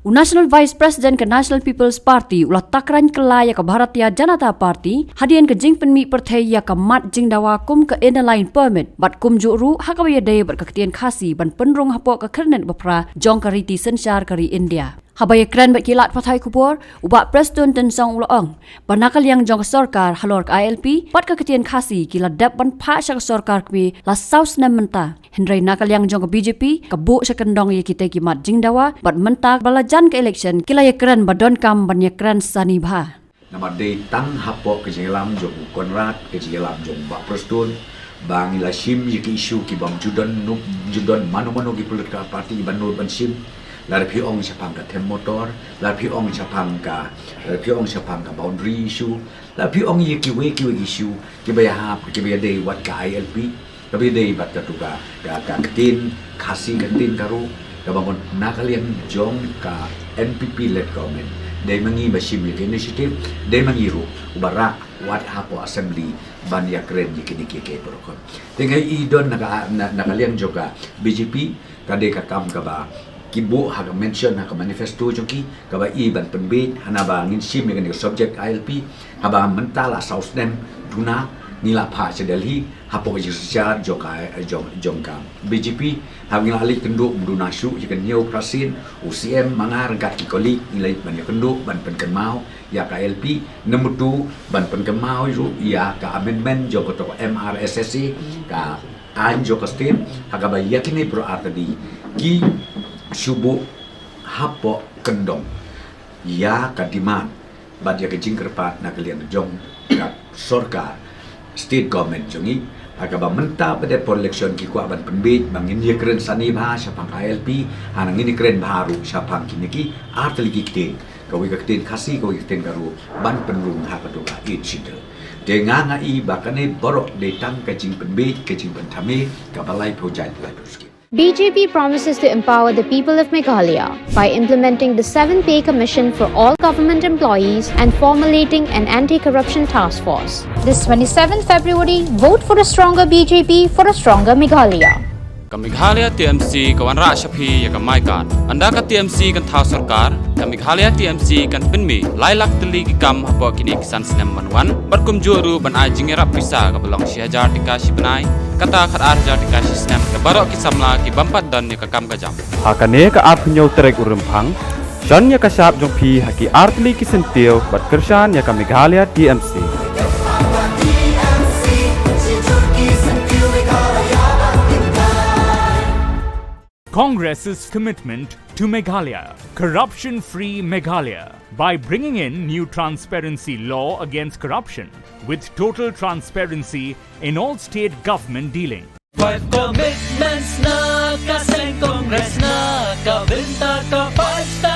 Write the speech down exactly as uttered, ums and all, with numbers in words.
U National Vice President ka National People's Party u la takren kylla ïa ka Bharatiya Janata Party hadien ka jingpynmih pyrthei ïa ka mat jingdawa kum ka Inner Line Permit bad kumjuh ruh ha kaba ïadei bad ka ktien Khasi ban pynrung hapoh ka kyrnet baphra jong ka riti synshar ka ri India. Haba ïakren bad ki lad pathai khubor, u Bah Prestone Tynsong u la ong ba na ka liang jong ka sorkar halor ka I L P bad ka ktien Khasi ki la dep ban phah sha ka sorkar kmie la saw snem mynta. Hynrei na ka liang jong ka B J P ka buh sha kyndong ïa kita ki mat jingdawa bad mynta ba la jan ka election ki la ïakren ba donkam ban ïakren sani bha. Namar dei tang hapoh ka jingïalam jong u Conrad, ka jingïalam jong u Bah Prestone, ba ngi la shim ïa ki issue ki bym ju don, ju don mano mano ki political party ban nud ban shim. Lada phi ong shaphang ka them motor, lada phi ong shaphang ka, lada phi ong shaphang ka boundary issue, lada phi ong ïa kiwei kiwei issue kiba ïahap, kiba ïadei wat ka I L P, kaba ïadei bad katu ka, ka, ka ktien Khasi, ka ktien Garo, kaba mon na ka liang jong ka N P P led government. Dei ma ngi ba shim ïa ka initiative, dei ma ngi ruh uba rah wat hapoh assembly ban ïakren ïa kine kiei kiei baroh. Te nga i don na ka, na, na ka liang jong ka B J P, ka dei ka kam kaba ki buh ha ka mention ha ka manifesto jong ki, kaba i ban pynbiej, hana ba ngin shim ïa kane ka subject I L P, haba mynta la saw snem duna ngi la phah sha Delhi, hapoh ka jingsynshar jong ka, jong, jong ka B J P, haba ngi la leit kynduh ym duna shuh ïa ka hynñiew phra sien, u C M ma nga ryngkat ki colleague ngi la leit ban ïakynduh, ban pynkynmaw ïa ka I L P, number two, ban pynkynmaw ruh ïa ka amendment jong kato ka M R S S A, ka aiñ jong ka state, ha kaba ïa kine baroh artylli ki shu buh hapoh kyndong ïa ka demand bad ïa ka jingkyrpad na ka liang jong ka sorkar, state government jong ngi, ha kaba mynta ba dep por election ki kwah ban pynbiej ba ngin ïakren sani bha shaphang ka I L P, hana ngin ïakren bha ruh shaphang kine ki artylli ki ktien, kawei ka ktien Khasi, kawei ka ktien Garo, ban pynrung ha kato ka Eighth Schedule. Te nga nga i ba kane baroh dei tang ka jingpynbiej, ka jingpynthame kaba laiphew jait, laiphew skhem. B J P promises to empower the people of Meghalaya by implementing the seven Pay Commission for all government employees and formulating an anti-corruption task force. This twenty-seventh February, vote for a stronger B J P for a stronger Meghalaya. Ka Meghalaya T M C ka wanrah sha phi ïa ka My Card. Ynda ka T M C kan thaw sorkar, ka Meghalaya T M C kan pynmih lai lak tylli ki kam hapoh kine ki san snem ban wan, bad kumjuh ruh ban ai jingïarap pisa kaba long shi hajar tyngka shi bnai, kata khatar hajar tyngka shi snem, da baroh ki samla ki bym pat don ïa ka kam ka jam. Ha kane ka arphew hynñiew tarik u Rymphang, shon ïa ka shap jong phi ha ki artylli ki syntiew bad kyrshan ïa ka Meghalaya T M C. Congress's commitment to Meghalaya, corruption-free Meghalaya, by bringing in new transparency law against corruption, with total transparency in all state government dealing. Five commitments na ka seng Congress na ka bynta ka five star.